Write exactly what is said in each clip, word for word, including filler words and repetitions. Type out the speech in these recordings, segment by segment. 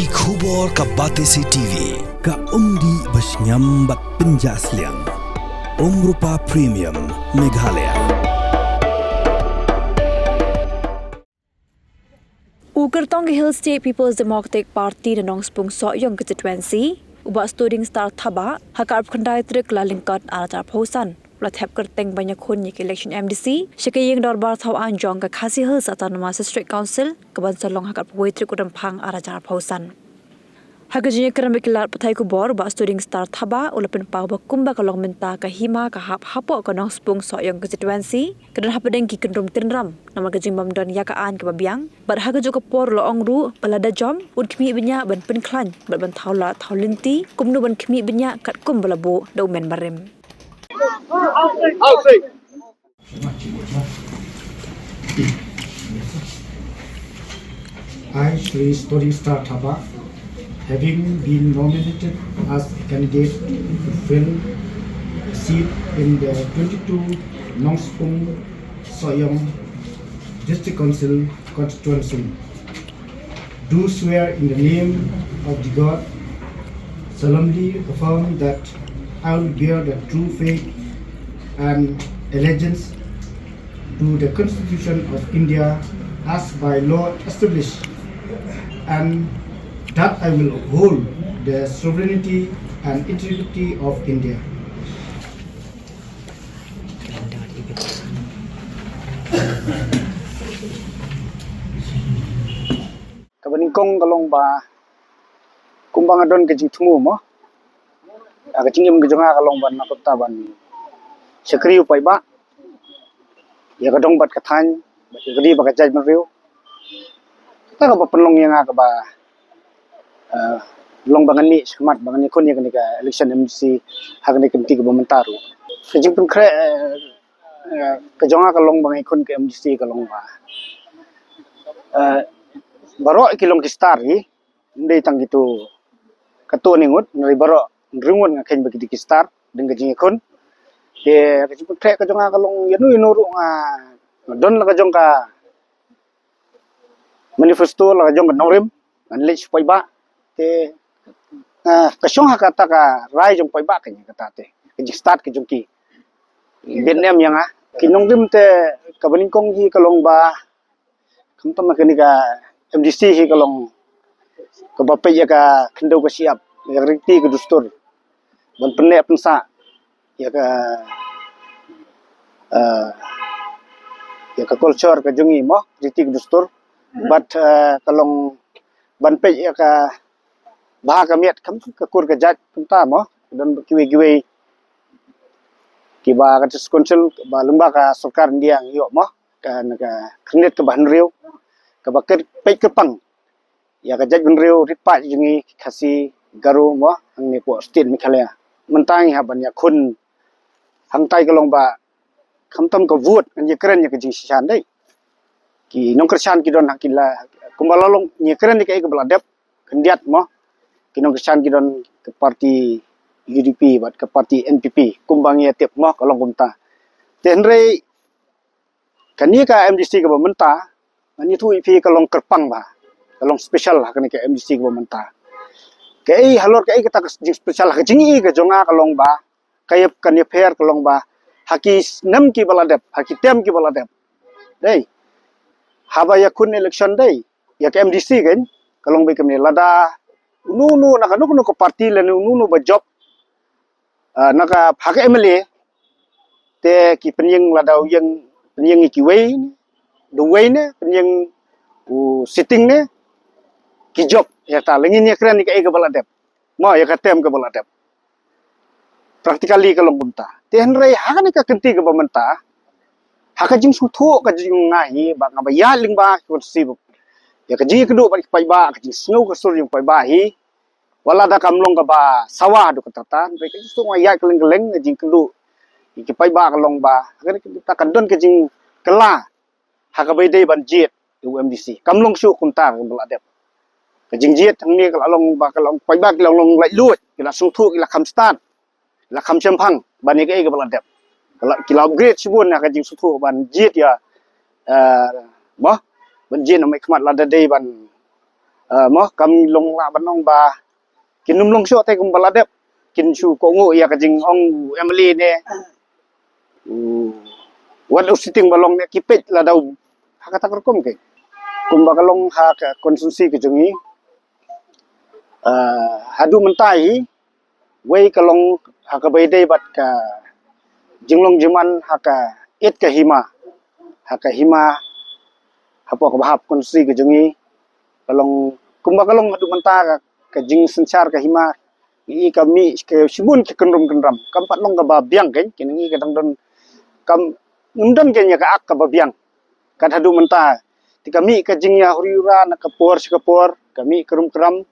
Ki khubor ka Batesi T V, ka umdih ba shngiam bad pynjah sliang. Umrupa Premium, Meghalaya. U kyrtong ka Hill State People's Democratic Party na Nongspung Sohiong Constituency, u Bah Studingstar Thabah, ha ka arphew khyndai tarik Kyllalyngkot arhajar arphew san, u la thep kyrteng ban ïakhun ïa ka election M D C sha ka ïing dorbar thaw aiñ jong ka Khasi Hills Autonomous District Council, kaban sa long ha ka arphew wei tarik u Rymphang arhajar arphew san. Ha ka jingïakren bad ki lad pathai khubor, u Bah Studingstar Thabah u la pynpaw ba kumba ka long mynta ka hima ka hap hapoh ka Nongspung Sohiong Constituency ka don hapdeng ki kyndrum tynram namar ka jingbym don ïa ka aiñ kaba biang, bad ha kajuh ka por u la ong ruh ba lada jop un khmih bniah ban pynkhlaiñ bad ban thaw lad thaw lynti kumno ban khmih bniah katkum ba la buh da u men barim. I, Shri Studingstar Thabah, having been nominated as a candidate to fill a seat in the twenty-two Nongspung Sohiong District Council constituency, do swear in the name of the God, solemnly affirm that I will bear the true faith and allegiance to the Constitution of India as by law established, and that I will uphold the sovereignty and integrity of India. Kaba nyngkong ka long ba kumba nga don ka jingthmu mo, ka jingim ka jong nga ka long ban na kata ban shakri u paidbah ïa ka dong bad ka thaiñ, bad ïa ka ri bad ka jaitbynriew. Kata kaba pynlong ïa nga kaba, eh, long ba ngan mih shakhmat ba ngan ïakhun ïa kane ka election M D C ha kane ka kynti kaba mynta ruh. Ka jingpynkhreh, eh, eh, ka jong nga ka long ba ngan ïakhun ka M D C ka long ba, eh, baroh ki long ki star hi, ym dei tang kito, kato ne ngut, hynrei baroh hynriew ngut nga kheiñ ba ki dei ki star dang ka jingïakhun. Te ka jingpynkhreh ka jong nga ka long ïano ïano ruh nga don la ka jong ka manifesto, la ka jong ka nongrim ngan leit sha paidbah. Te, ah, ka shong ha kata ka rai jong paidbah ka jong kata te ka jingstad ka jong ki. Bit nem ïa nga ki nongrim te kaba nyngkong hi ka long ba khamtam kane ka M D C hi ka long kaba peit ïa ka khyndew ka shyiap, ïa ka riti ka dustur ban pynneh pynsah ïa ka, eh, ïa ka culture ka jong ngi mo, riti ka dustur. Bad, eh, ka long ban peit ïa ka bha ka miat kham ka kur ka jait kumta mo. Don kiwei kiwei kiba ka District Council ba lyngba ka sorkar India ngi ïoh mo, ka, na ka khyrnit kaba hynriew kaba kyrpang ïa ka jaitbynriew rit paid jong ngi Khasi Garo mo hangne hapoh state Meghalaya. Mynta ngi hap ban ïakhun hangtai ka long ba khamtam ka vote ngan ïakren ïa ka jingshisha dei. Ki nongkyrshan ki don ha ki la kumba la long ngi ïakren ïa kaei kaba la dep khyndiat mo. Ki nongkyrshan ki don ka party U D P bad ka party N P P kumba ngi ïa tip mo ka long kumta. Te hynrei kane ka M D C kaba mynta ngan ïathuh ïa phi ka long kyrpang ba ka long special ha kane ka M D C kaba mynta. Kaei halor kaei kata ka jingspecial ha ka jingïohi ka jong nga ka long ba ka ïap kan ïapher ka long ba ha ki snem kiba la dep, ha ki term kiba la dep dei, haba ïakhun election dei ïa ka M D C kan ka long ba kumne lada uno uno na kano kano ka party lane uno uno ba jop, ah, na ka ha ka M L A te ki pynïeng lada u ïeng pynïeng ïa kiwei duwei ne pynïeng u sitting ne ki jop ïa ta la ngin ïakren ïa kaei kaba la dep. Mo ïa ka term kaba la dep. Practically ka long kumta. Te hynrei ha kane ka kynti kaba mynta ha ka jingsngewthuh ka jong nga hi ba nga ba ïaid lyngba ki constituency ïa ka jingïakynduh bad ki paidbah, ka jingsngew ka sur jong paidbah hi. Wat la da kam long kaba sawa haduh katta katta, hynrei ka jingsngewthuh nga ïaid kylleng kylleng ka jingïakynduh ïa ki paidbah ka long ba ha kane ka kynti ka don ka jingkylla ha kaba ïadei ban jied ïa u M D C. Kam long shuh kumta kaba la dep. Ka jingjied hangne ka la long ba ka long paidbah ki la long laitluid, ki la sngewthuh, ki la kham stad, ki la kham shemphang ban ïa kaei kaba la dep. Ki la, ki la upgrade shibun ha ka jingsngewthuh ban jied ïa, eh, mo, ban jied na mei khmat lada dei ban, Ah, mo kam long lah ban ong ba kin ym long shuh te kumba la dep, kin shu kohnguh ïa ka jingong u M L A ne u wat u sitting ba long ne ki peit la dau ha kata ka rukom ke. Kumba ka long ha ka constituency ka jong ngi, ah, haduh mynta hi wei ka long ha kaba ïadei bad ka jinglong jingman ha ka ïit ka hima, ha ka hima hapoh ka bahap constituency ka jong ngi. Ka long kumba ka long haduh mynta ka, ka jingsynshar ka hima, ngi ka mih ka shibun ki kynrum kynram, kam pat long kaba biang kein, kine ngi ka dang don, kam ngim don kein ïa ka ak kaba biang kat haduh mynta. Te ka mih ka jingïa huri hura na ka por sha ka por, ka mih kynrum kynram,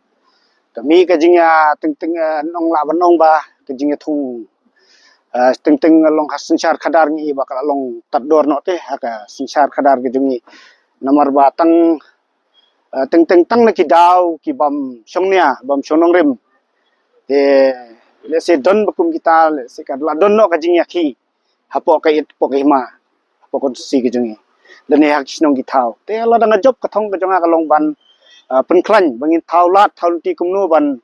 ka mih ka jingïa teng teng, eh, nong lah ban ong ba ka jingïa thung, eh, teng teng long ha synshar khadar ngi ba ka la long tad dor noh te ha ka synshar khadar ka jong ngi. Namar ba tang, eh, teng teng tang na ki daw ki bym shong nia, bym shong nongrim. Te lehse don ba kum kita, lehse ka la don noh ka jingïakhih hapoh ka ïit, hapoh ka hima, hapoh ka constituency ka jong ngi, lane ha ki shnong ki thaw. Te lada nga jop ka thong ka jong nga ka long ban, ah, pynkhlaiñ ba ngin thaw lad thaw lynti kumno ban,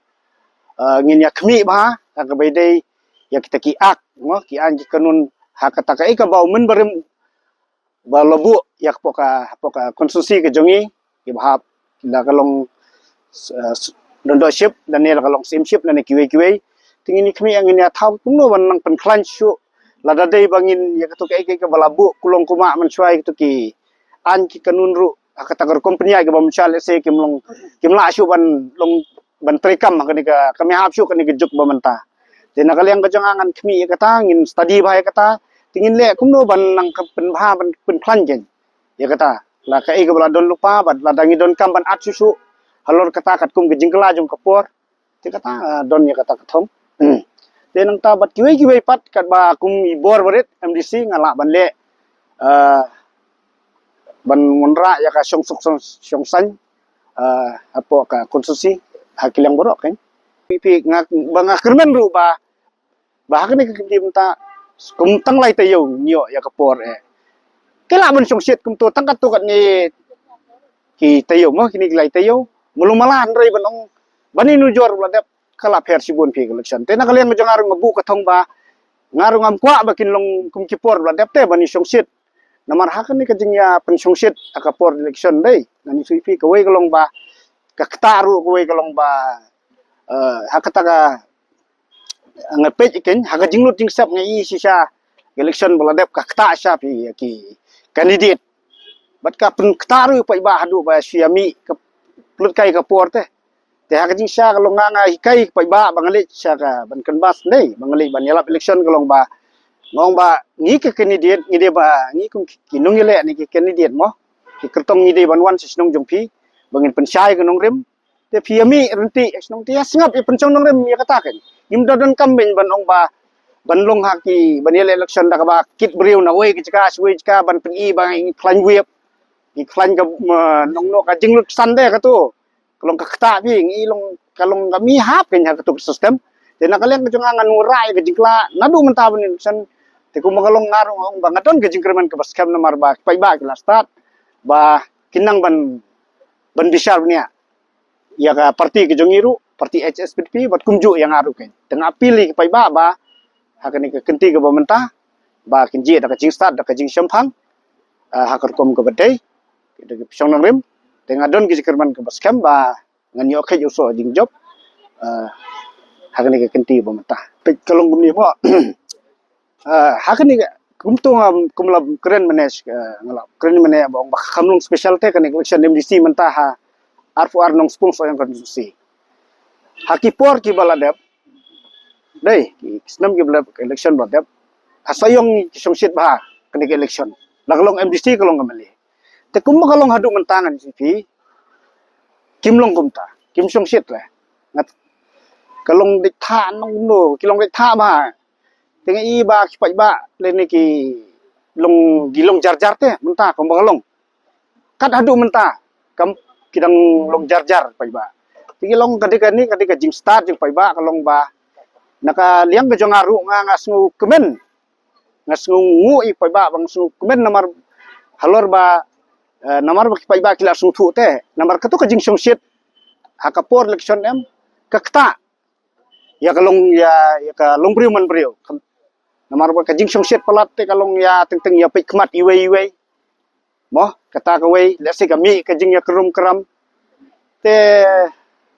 ah, ngin ïa khmih bha ha kaba ïadei ïa kita ki ak, mo, ki aiñ ki kanun ha kata kaei kaba u mynbarim ba la buh ïa ka hapoh ka, hapoh ka constituency ka jong ngi, ki bahap, la ka long, eh, s-, dondokship lane la ka long C M ship lane kiwei kiwei. Te ngin ïa khmih, ngin ïa thaw kumno ban nang pynkhlaiñ shuh. Lada dei ba ngin ïa kato kaei kaei kaba la buh kulong kumah mynshuwa, kato ki aiñ ki kanun ruh ha kata ka rukom pynïaid kaba mynshuwa, lehse kim long, kim lah shuh ban long, ban treikam ha kane ka, ka mih hap shuh kane ka juk ba mynta. Te na ka liang ka jong nga ngan khmih ïa kata, ngin study bha ïa kata, te ngin leh kumno ban nang ka pynbha ban pynkhlaiñ kein ïa kata. La kaei kaba la don lypa, bad lada ngi donkam ban add shuh shuh halor kata katkum ka jingkylla jong ka por, te kata, ah, don ïa kata ka thong. Hmm. Te nangta bad kiwei kiwei pat katba kum i bor barit M D C nga lah ban leh, ah, ban wanrah ïa ka shongsuk shong, shongsaiñ, ah, hapoh ka constituency ha ki liang baroh kein. Phi, phi, nga, ba nga kyrmen ruh ba, ba ha kane ka kynti mynta kum tang lai taïew ngi ïoh ïa ka por eh. Ki lah ban shongshit kumto tang katto katne ki taïew, mo, kine ki lai taïew. Mulu mala hynrei ban ong ban ïanujor ba la dep, ka la pher shibun phi ka election. Te na ka liang ka jong nga ruh nga buh ka thong ba nga ruh ngam kwah ba kin long kum ki por ba la dep te ban ïa shongshit. Namar ha kane ka jingïa pynshongshit ha ka por election dei, ngan ïathuh ïa phi, kawei ka long ba ka ktah ruh, kawei ka long ba, eh, ha kata ka, nga peit ïa kein ha ka jinglut jingsep, nga i shisha election ba la dep ka ktah shisha phi ïa ki candidate. Bad ka pynktah ruh paidbah haduh ba shu ïa mih ka pynlut kai ka por te. Te ha ka jingshisha ka long nga, nga hikai paidbah ba nga leit sha ka ban canvass dei, ba nga leit ban ïalap election, ka long ba nga ong ba ngi ka candidate ngi dei ba ngi kum ki, ki nongïaleh ne ki candidate, mo, ki kyrtong, ngi dei ban wan sha shnong jong phi ba ngin pynshai ka nongrim. Te phi ïa mih ryntih shnong te ïa sngap, ïa pynshong nongrim ïa kata kein. Ngim da donkam ban ong ba ban long ha ki, ban ïaleh election da kaba kit briew na wei ka jaka sha wei jaka ban pyni ba ngi khlaiñ whip, ngi khlaiñ ka, ma, nongno, ka jinglut san de kato. Ka long ka ktah phi, ngi long, ka long ka mih hap kein ha kato ka system. Te na ka liang ka jong nga ngan wanrah ïa ka jingkylla naduh mynta ban election. Te kumba ka long nga ruh nga ong ba nga don ka jingkyrmen kaba skhem namar ba ki paidbah ki la stad ba kin nang ban, ban bishar bniah ïa ka party ka jong ngi ruh, party H S P D P, bad kumjuh ïa nga ruh kein. Te nga appeal ïa ki paidbah ba ha kane ka kynti kaba mynta ba kin jied da ka jingstad, da ka jingshemphang, ah, ha ka rukom kaba dei, da ka pynshong nongrim. Te nga don ka jingkyrmen kaba skhem ba ngan ïoh kheit ïoh soh jingjop, ah, ha kane ka kynti ba mynta. Peit ka long kumne, mo. Ah, ha kane ka, kumto nga, kum la kren mynne, ah, nga la kren mynne ba ong ba kam long special te kane ka election M D C mynta ha arphew ar nong Spung Sohiong constituency. Ha ki por kiba la dep, dei, ki snem kiba la dep, election ba la dep, ha Sohiong ki shongshit bha kane ka election. La ka long M D C, ka long M L A. Te kumba ka long haduh mynta ngan ïathuh ïa phi, kim long kumta, kim shongshit leh. Ngat, ka long dei thah nongno, ki long dei thah bha. Te nga i ba ki paidbah lane ki long, ki long jar jar te mynta kumba ka long. Kat haduh mynta kam, ki dang long jar jar paidbah. Te ki long ka dei kane, ka dei ka jingstad jong paidbah, ka long ba na ka liang ka jong nga ruh nga, nga sngewkmen, nga sngewnguh ïa paidbah, ba nga sngewkmen namar halor ba, eh, namar ba ki paidbah ki la sngewthuh te namar kato ka jingshongshit ha ka por election em, ka kata ïa ka long ïa, ïa ka long briew man briew. Namar ba ka jingshongshit palat te ka long ïa teng teng ïa peit khmat iwei iwei. Mo, kata kawei, lehse ka mih ka jingïakrum kram. Te,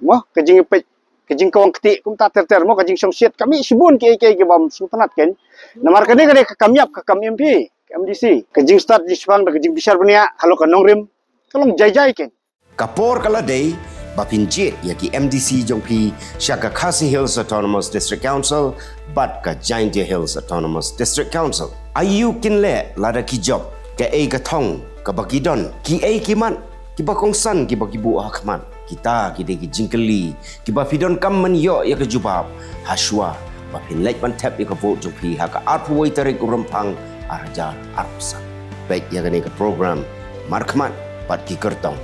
mo, ka jingpeit, ka jingkawang kti, kumta ter ter, mo, ka jingshongshit, ka mih shibun kiei kiei ki bym sngewtynnat kein. Namar kane kane ka kam ïap, ka kam M P, ka M D C, ka jingstad jingshipang da ka jingbishar bniah halor ka nongrim, ka long jai jai kein. Ka por ka la dei ba phin jied ïa ki M D C jong phi sha ka Khasi Hills Autonomous District Council bad ka Jaintia Hills Autonomous District Council. Aïu kin leh lada ki jop, kaei ka thong kaba ki don, kiei ki mat kiba kongsan kiba ki buh ha khmat? Kita ki dei ki jingkylli kiba phi donkam ban ïoh ïa ka jubab hashwa ba phin leit ban thep ïa ka vote jong phi ha ka arphew wei tarik u Rymphang ar hajar arphew san. Peit ïa kane ka program Markhmat bad ki kyrtong.